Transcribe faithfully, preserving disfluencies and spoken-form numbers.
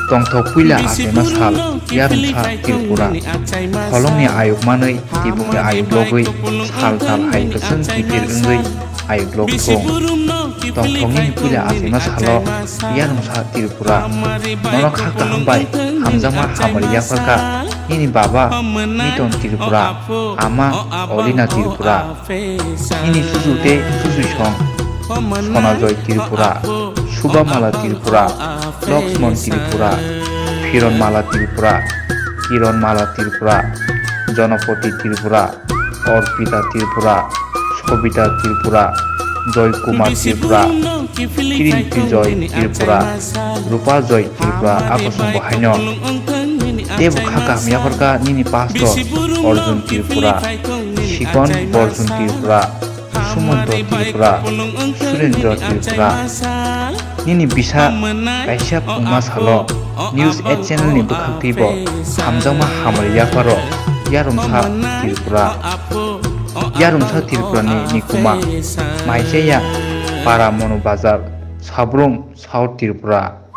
Tongthok puila achaima sal, yarwngsa Tripura. Holongni ayuk manwi tibukni ayuk logwi sal tal hai kwchwng kiphil wngwi ayuk log thung. Tongthok nini puila achaima salo yarwngsa Tripura. Nono kha kaham bai hamjakma hamari yapharkha nini baba Miton Tripura, ama Olina Tripura. Nini chuchu tei chuchusong Sonajoy Tripura, Subamala Tripura, Loksmon Tripura, Phironmala Tripura, Kironmala Tripura, Jonopoti Tripura, Orpita Tripura, Sobita Tripura, Joy Kumar Tripura, Kirin Bijoy Tripura, Rupa Joy Tripura, akosongbo haino. Teibo kha kaham yapharkha nini pastor Arjun Tripura, Sikon Borjun Tripura, Sumonto Tripura, Surendra Tripura. Nini bisa kaisa pungma salo News eight channel ni bwkhak twibo hamjakma hamari yapharo yarwngsa Tripura. Yarwngsa Tripura ni nikuma Maichaya, Para Monu Bazar, Sabrum, South Tripura.